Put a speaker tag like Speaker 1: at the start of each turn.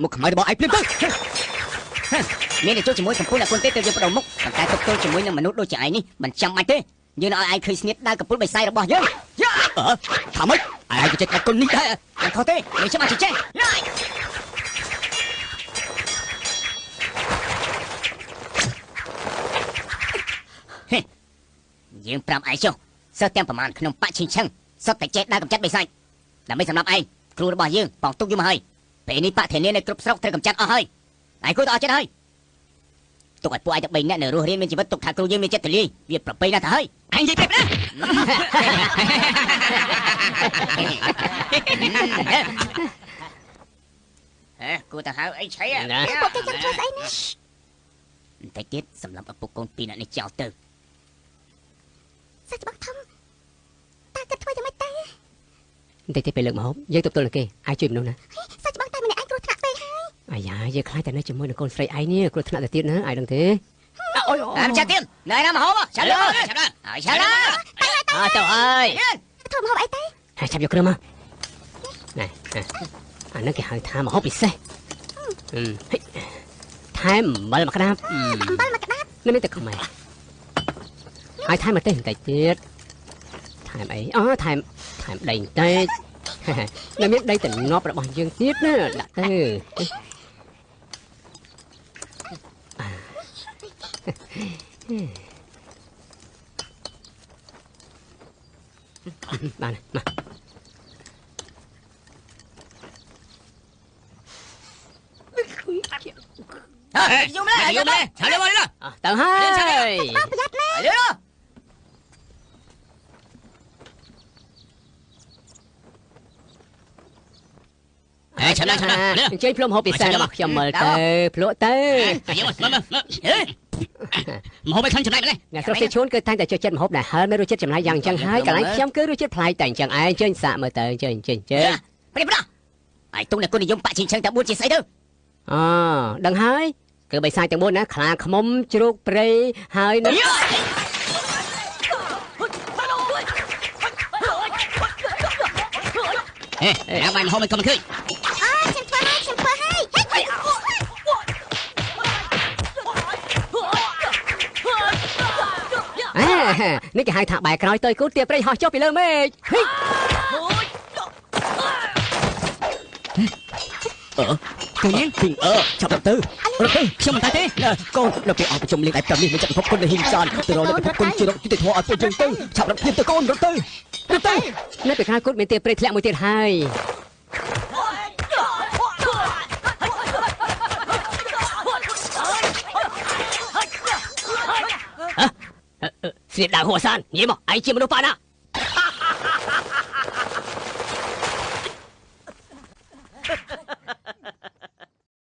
Speaker 1: មុខខ្មៅរបស់ឯងភ្លាមទៅ
Speaker 2: មានតែជួបជាមួយកំពូលអ្នកគុណទេទៅយើងបដូរមុខប៉ុន្តែទប់ទល់ជាមួយនឹងមនុស្សដូចជាឯងនេះមិនចាំបាច់ទេយើងឲ្យឯងឃើញស្នៀតដើរកំពូលបិសាយរបស់យើង
Speaker 1: ថាម៉េចឯងក៏ចិត្តគុណនេះដែរ
Speaker 2: មិនខុសទេយើងច្បាស់ជាចេះយើងប្រាប់ឯងចុះសិស្សទាំងប្រមាណក្នុងបាក់ឈិងឆឹងសុទ្ធតែចេះដើរកម្ចាត់បិសាចដើម្បីសម្រាប់ឯងគ្រូរបស់យើងបងទុកយូរមកហើយពេលនេះបកធានានៅគ្រប់ស្រុកត្រូវកម្ចាត់អស់ហើយឯងគួរតែអស់ចិត្តហើយទុកឲ្យពួកឯងតែ3នាក់នៅរស់រៀនមានជីវិតទុកថាគ្រូយើងមានចិត្តទលាយវាប្រពៃណាស់ទៅហើយ
Speaker 1: ឯងនិយាយប្រាប់ណា
Speaker 2: ហេគួរតែហៅអីឆៃ
Speaker 3: ពួកគេចង់ធ្វើស្អីណា
Speaker 2: បន្តិចទៀតសម្រាប់ឪពុកកូនពីរនាក់នេះចោលទៅ
Speaker 3: សាច់ច្បល់ធំតើគិតធ្វើយ៉ាងម៉េចទៅ
Speaker 4: បន្តិចទៀតពេលលើកម្ហូបយើងទប់ទល់នឹងគេឯងជួយមនុស្សណា
Speaker 3: សាច់ច្បល់តែម្នាក់ឯងគ្រោះថ្នាក់ពេកហើយ
Speaker 4: អាយ៉ាយើងខ្លាចតែនៅជាមួយនឹងកូនស្រីឯងនេះគ្រោះថ្នាក់ទៅទៀតណាឯងដឹងទេ
Speaker 2: អូយអាម្ចាស់ទៀតនៅណាម្ហូបឆាប់លើឆាប់លើហើយឆាប់លើ
Speaker 4: អើទៅហើយ
Speaker 3: ធ្វើម្ហូបអីទៅ
Speaker 4: ហើយចាប់យកគ្រឿងមកណែអានេះគេហៅថាម្ហូបពិសេសថែមអំបិលមួយក្តាប់
Speaker 3: អំបិលមួយក្តាប់
Speaker 4: នេះមានតែខ្មែរហើយថែមម្ទេសបន្តិចទៀតថែមអីអូថែមដីបន្តិចនៅមានដីតំណប់របស់យើងទៀតណាដាក់ទៅបានមក
Speaker 2: យូម្លេះយូម្លេះ
Speaker 1: ឆាប់លើមក
Speaker 4: ទៅហើយ
Speaker 3: ប្រយ័ត្នណា
Speaker 2: លឿន
Speaker 1: អេឆាប់ឡើងឆាប់ឡើង
Speaker 4: អញ្ជើញភ្លុំហូបពិសេសរបស់ខ្ញុំមើលទៅភ្លក់ទៅ
Speaker 1: យកមកមកមកហូបឲ្យខាងចំណែកម្លេះ
Speaker 4: អ្នកស្រុកសេឈួនគឺតែងតែចូលចិត្តម្ហូបដែលហឹរមានរសជាតិចម្លែកយ៉ាងអញ្ចឹងហើយកន្លែងខ្ញុំគឺរសជាតិប្លែកតែអញ្ចឹងឯងអញ្ជើញសាកមើលទៅអញ្ជើញអញ្ជើញអញ្ជើញ
Speaker 2: ព្រាបណាឯងទុកអ្នកគុណនិយមបាក់ឈិងឆឹងតែ4ជាស្អីទៅ
Speaker 4: អូដឹងហើយគឺបិសាចទាំង4ណាខ្លាឃ្មុំជ្រូកព្រៃហើយនឹង
Speaker 1: ហេណាបាយម្ហូបមិនក៏មិនឃើញ
Speaker 3: អើខ្ញុំធ្វើហើយខ្ញុំធ្វើហើយ
Speaker 4: អេនេះគេហៅថាបែរក្រោយទៅគូទាព្រៃហោះចុះពីលើមេឃហិ
Speaker 1: អឺកូននាងពីងអឺចាប់ទៅរត់ទៅខ្ញុំមិនតែទេ
Speaker 5: កូននៅពេលអង្គប្រជុំលេងឯប្រាំនេះមានចាត់ពិភពគុណនៅហ៊ីងសានទៅរកនៅពិភពគុណជារកយុត្តិធម៌ឲ្យពួកយើងទៅឆាប់រត់ភ្លាមទៅកូនរត់ទៅរត់ទៅ
Speaker 4: នៅពេលក្រោយគូមានទាព្រៃធ្លាក់មួយទៀតហើយស្នៀតដៅហួសាននិយាយមកឯងជាមនុស្សប៉ាណា